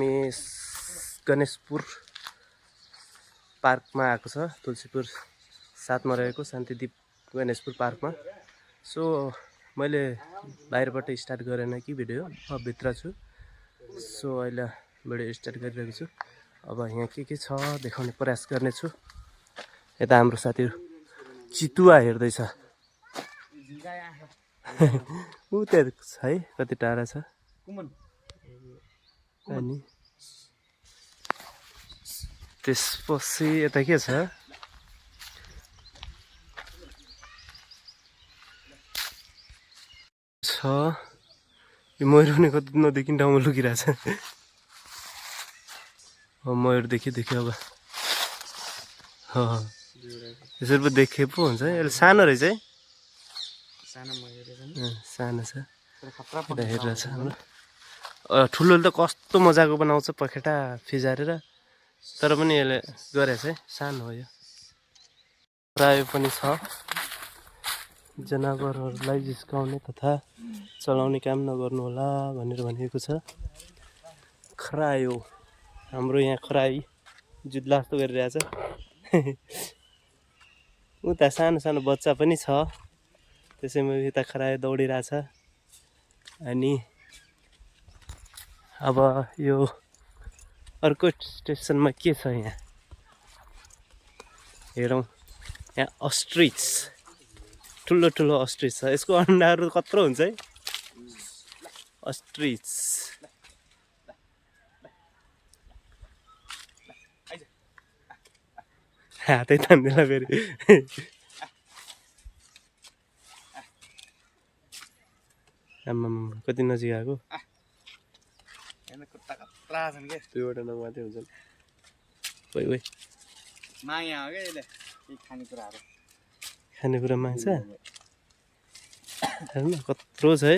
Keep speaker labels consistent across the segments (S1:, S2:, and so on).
S1: हामी गणेशपुर पार्कमा आएको छ। तुलसीपुर 7 मा रहेको शान्तिदीप गणेशपुर पार्कमा। सो मैले बाहिरबाट स्टार्ट गरेन कि भिडियो, म भित्र छु। सो अहिले भिडियो स्टार्ट गरिरहेको छु। अब यहाँ के छ देखाउने प्रयास गर्नेछु। यता हाम्रो साथीहरू चितुवा हेर्दैछ। ऊ त्यहाँ छ है, कति टाढा छ। अनि त्यसपछि यता के छ, यो मयूर पनि कति नदेखि ठाउँमा लुकिरहेछ। मयूर देख्यो अब यसरी पो देखे पो हुन्छ है। यसले सानो रहेछ है, सानो छ। हेरेर छ हाम्रो ठुलोले त कस्तो मजाको बनाउँछ पखेटा फिजारेर, तर पनि यसले गरेछ है, सानो हो यो। प्राय पनि छ जनावरहरूलाई जिस्काउने तथा चलाउने काम नगर्नु होला भनेर भनिएको छ। खरायो हाम्रो यहाँ खराई जुत्ला जस्तो गरिरहेछ। उता सानो सानो बच्चा पनि छ, त्यसैमा यता खरायो दौडिरहेछ। अनि अब यो अर्को स्टेसनमा के छ यहाँ हेरौँ। यहाँ अस्ट्रिच, ठुलो ठुलो अस्ट्रिच छ। यसको अन्डाहरू कत्रो हुन्छ है अस्ट्रिच। हातै तान्दिनँ फेरि। आम्मामा कति नजिक आएको। दुईवटा नमात्रै हुन्छ। ओइ खानेकुरा माग्छ। हेर्नु कत्रो छ है।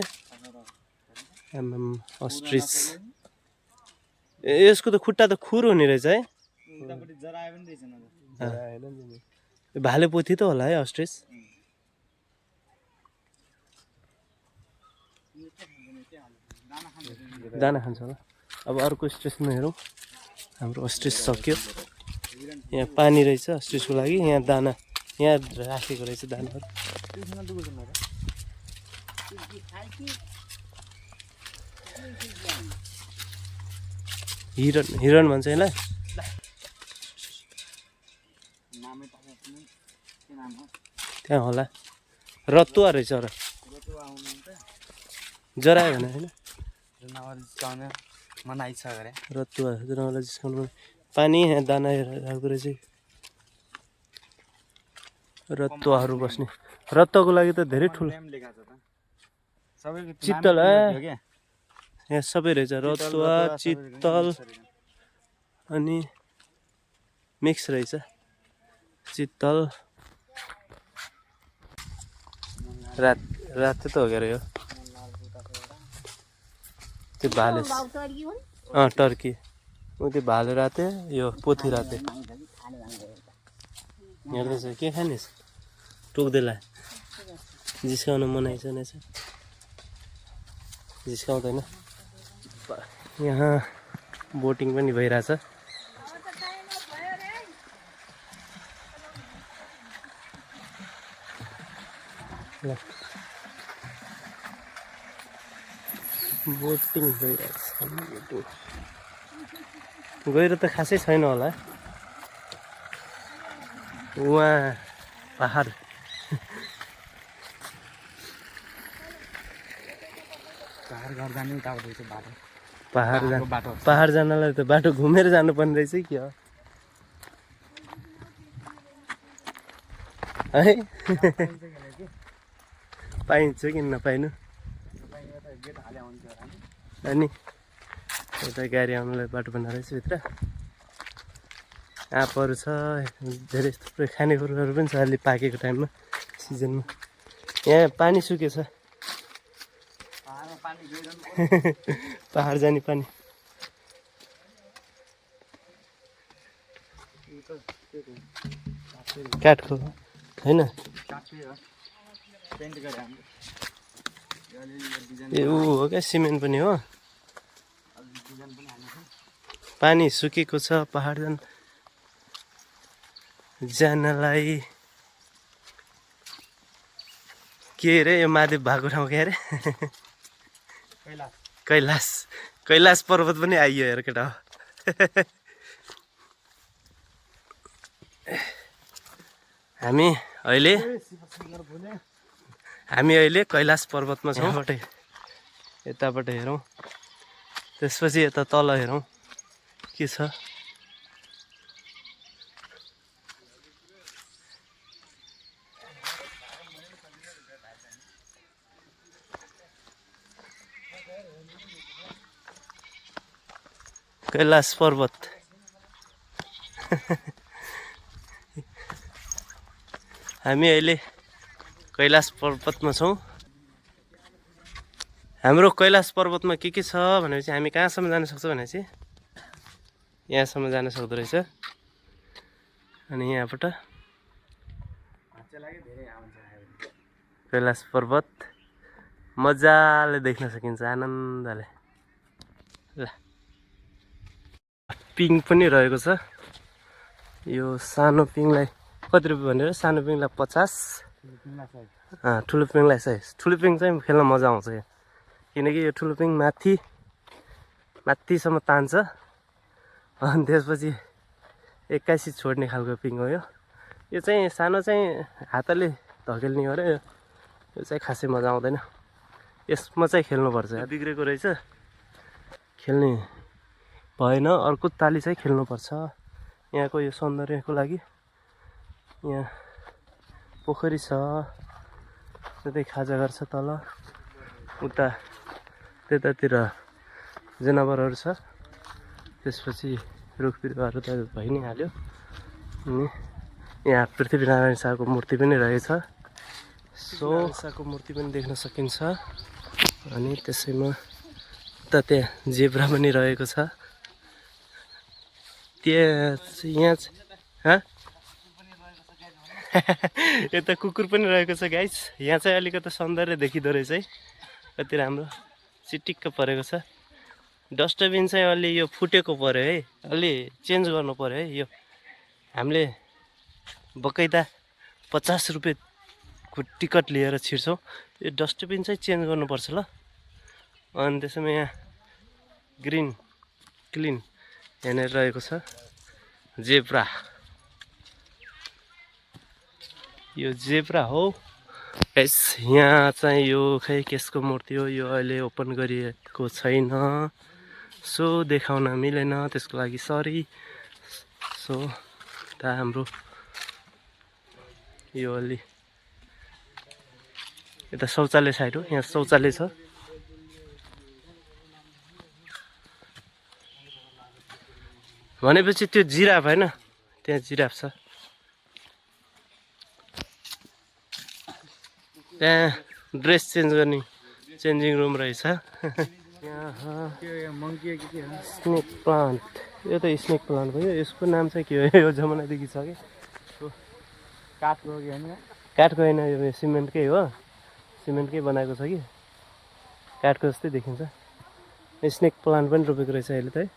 S1: आम्मामा अस्ट्रिच। यसको त खुट्टा त खुर हुने रहेछ है। भाले पोथी त होला है अस्ट्रिच। दाना खान्छ होला। अब अर्को स्टेसनमा हेरौँ। हाम्रो अस्ट्रिच सक्यो। यहाँ पानी रहेछ अस्ट्रिचको लागि। यहाँ दाना यहाँ राखेको रहेछ दानाहरू। हिरण भन्छ यसलाई। त्यहाँ होला रतुवा रहेछ र जरायो भने होइन रतुवा जनावरलाई जिस्काउनु। पानी यहाँ दाना राखेको रहेछ। रतुवाहरू बस्ने। रतुवाको लागि त धेरै ठुलो चित्तल यहाँ सबै रहेछ। रतुवा चित्तल अनि मिक्स रहेछ। चित्तल रातो त हो क्या यो। त्यो भाले टर्की। त्यो भाले राते, यो पोथी राते। हेर्दैछ के खानेस् टोक्दैला। जिस्काउन मनाइ छ नै छ, जिस्काउँदैन। यहाँ बोटिङ पनि भइरहेछ। बोटिङ भइरहेछ। गहिरो त खासै छैन होला। उहाँ पहाड पहाड जानलाई त बाटो घुमेर जानुपर्ने रहेछ कि हो है। पाइन्छ किन नपाइनु। अनि यता गाडी आउनुलाई बाटो बनाएर भित्र आँपहरू छ। धेरै थुप्रै खानेकुराहरू पनि छ अलि पाकेको टाइममा सिजनमा। यहाँ पानी सुकेछ। पहाड जाने पानी। काठको होइन। ए ऊ हो क्या सिमेन्ट पनि हो। पानी सुकेको छ पहाड जानलाई। के अरे यो महादेव भएको ठाउँ के अरे कैलाश कैलाश पर्वत पनि आइयो हेर केटा हामी अहिले कैलाश पर्वतमा छौँ। यताबाट हेरौँ त्यसपछि यता तल हेरौँ के छ। कैलाश पर्वत हामी अहिले कैलाश पर्वतमा छौँ। हाम्रो कैलाश पर्वतमा के छ भनेपछि हामी कहाँसम्म जान सक्छौँ भनेपछि यहाँसम्म जान सक्दो रहेछ। अनि यहाँबाट कैलाश पर्वत मजाले देख्न सकिन्छ आनन्दले। ल पिङ पनि रहेको छ। यो सानो पिङलाई कति रुपियाँ भनेर? सानो पिङलाई 50, ठुलो पिङलाई 100। ठुलो पिङ चाहिँ खेल्न मजा आउँछ यहाँ, किनकि यो ठुलो पिङ माथिसम्म तान्छ अनि त्यसपछि 81 छोड्ने खालको पिङ हो यो। यो चाहिँ सानो चाहिँ हातले धकेल्ने हो र यो चाहिँ खासै मजा आउँदैन। यसमा चाहिँ खेल्नुपर्छ। बिग्रेको रहेछ खेल्ने भएन, अर्को ताली चाहिँ खेल्नुपर्छ। यहाँको यो सौन्दर्यको लागि यहाँ पोखरी छ, त्यतै खाजाघर छ तल, उता त्यतातिर जनावरहरू छ, त्यसपछि रुख बिरुवाहरू त भइ नै हाल्यो। अनि यहाँ पृथ्वीनारायण शाहको मूर्ति पनि रहेछ। शाहको मूर्ति पनि देख्न सकिन्छ। अनि त्यसैमा उता त्यहाँ जेब्रा पनि रहेको छ। यहाँ यता कुकुर पनि रहेको छ गाइस। यहाँ चाहिँ अलिकति सौन्दर्य देखिँदो रहेछ है, कति राम्रो चिटिक्क परेको छ। डस्टबिन चाहिँ अलि यो फुटेको पर्यो है, अलि चेन्ज गर्नु पर्यो है। यो हामीले बकैदा 50 रुपियाँको टिकट लिएर छिर्छौँ। यो डस्टबिन चाहिँ चेन्ज गर्नुपर्छ ल। अनि त्यसैमा यहाँ ग्रिन क्लिन यहाँनिर रहेको छ जेब्रा। यो जेब्रा हो यस। यहाँ चाहिँ यो खै केसको मूर्ति हो, यो अहिले ओपन गरिएको छैन, सो देखाउन मिलेन, त्यसको लागि सरी। सो दा हाम्रो यो अलि यता शौचालय साइड हो, यहाँ शौचालय छ। भनेपछि त्यो जिराफ होइन, त्यहाँ जिराफ छ। त्यहाँ ड्रेस चेन्ज गर्ने चेन्जिङ रुम रहेछ। स्नेक प्लान्ट, यो त स्नेक प्लान्ट भयो। यसको नाम चाहिँ के हो? यो जमानादेखि छ कि काठको होइन, यो सिमेन्टकै हो, सिमेन्टकै बनाएको छ कि काठको जस्तै देखिन्छ। स्नेक प्लान्ट पनि रोपेको रहेछ अहिले त है।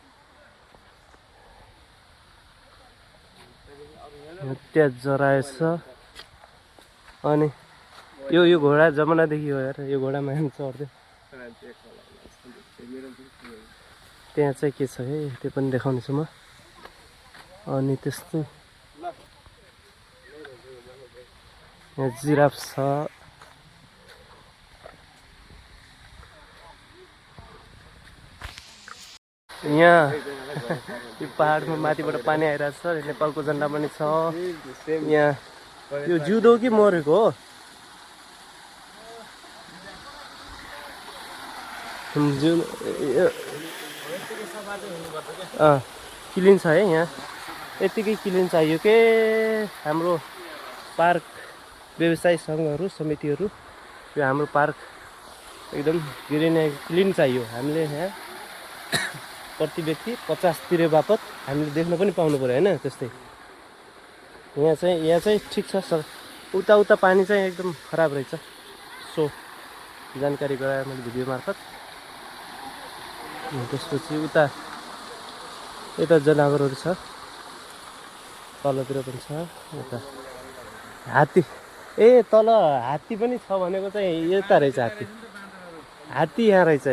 S1: त्यहाँ जराएछ। अनि यो घोडा जमानादेखि हो यार, यो घोडामा हामी चढ्थ्यो। त्यहाँ चाहिँ के छ है, त्यो पनि देखाउनेछु म। अनि त्यस्तै यहाँ जिराफ छ। यहाँ यो पहाडमा माथिबाट पानी आइरहेको छ। नेपालको झन्डा पनि छ यहाँ। यो जिउँदो कि मरेको हो? क्लिन छ है यहाँ, यतिकै क्लिन चाहियो के हाम्रो पार्क व्यवसाय सङ्घहरू समितिहरू। यो हाम्रो पार्क एकदम ग्रिन क्लिन चाहियो। हामीले यहाँ प्रति व्यक्ति 50 तिरे बापत हामीले देख्न पनि पाउनु पऱ्यो होइन। त्यस्तै यहाँ चाहिँ ठिक छ सर। उता पानी चाहिँ एकदम खराब रहेछ, सो जानकारी गराएँ मैले भिडियो मार्फत। त्यसपछि उता यता जनावरहरू छ तलतिर पनि छ यता हात्ती ए तल हात्ती पनि छ भनेको चाहिँ यता रहेछ हात्ती यहाँ रहेछ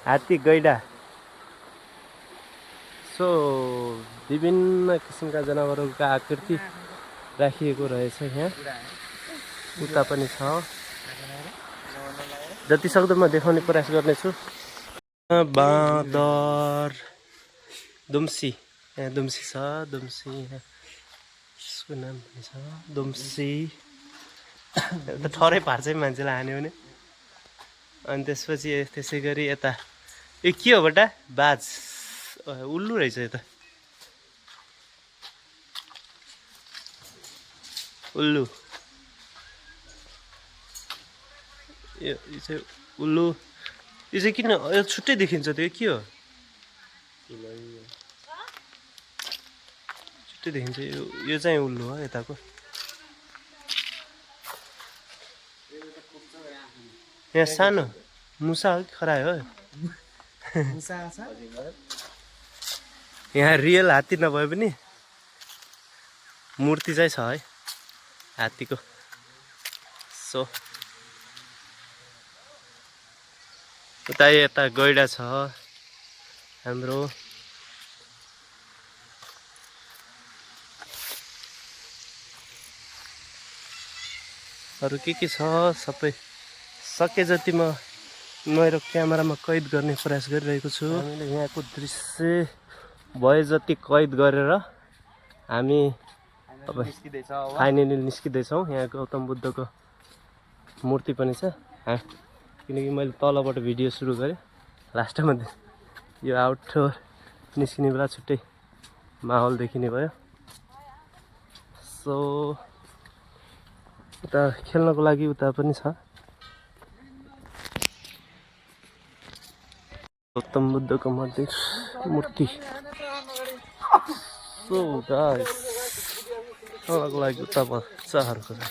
S1: हात्ती गैडा सो विभिन्न किसिमका जनावरहरूका आकृति राखिएको रहेछ यहाँ उता पनि छ जति सक्दो म देखाउने प्रयास गर्नेछु बाँदर दुम्सी यहाँ दुम्सी छ दुम्सी यसको नाम पनि छ दुम्सी त ठरै पार्छ मान्छेलाई हान्यो भने अनि त्यसपछि त्यसै गरी यता यो के हो बटा बाज उल्लु रहेछ यो त उल्लु यो चाहिँ उल्लु यो चाहिँ किन यो छुट्टै देखिन्छ त्यो के हो छुट्टै देखिन्छ यो चाहिँ उल्लु हो यताको यहाँ सानो मुसा हो कि खरायो हो यहाँ रियल हात्ती नभए पनि मूर्ति चाहिँ छ है हात्तीको सो उता यता गैडा छ हाम्रो अरू के छ सबै सके जति म मेरो क्यामेरामा कैद गर्ने प्रयास गरिरहेको छु हामीले यहाँको दृश्य भए जति कैद गरेर हामी अब फाइनली निस्किँदैछौँ यहाँ गौतम बुद्धको मूर्ति पनि छ किनकि मैले तलबाट भिडियो सुरु गरेँ लास्टमा यो आउटडोर निस्किने बेला छुट्टै माहौल देखिने भयो सो उता खेल्नको लागि उता पनि छ गौतम बुद्धको मन्दिर मूर्ति सो गाइस खेल्नको लागि उता बच्चाहरूको छ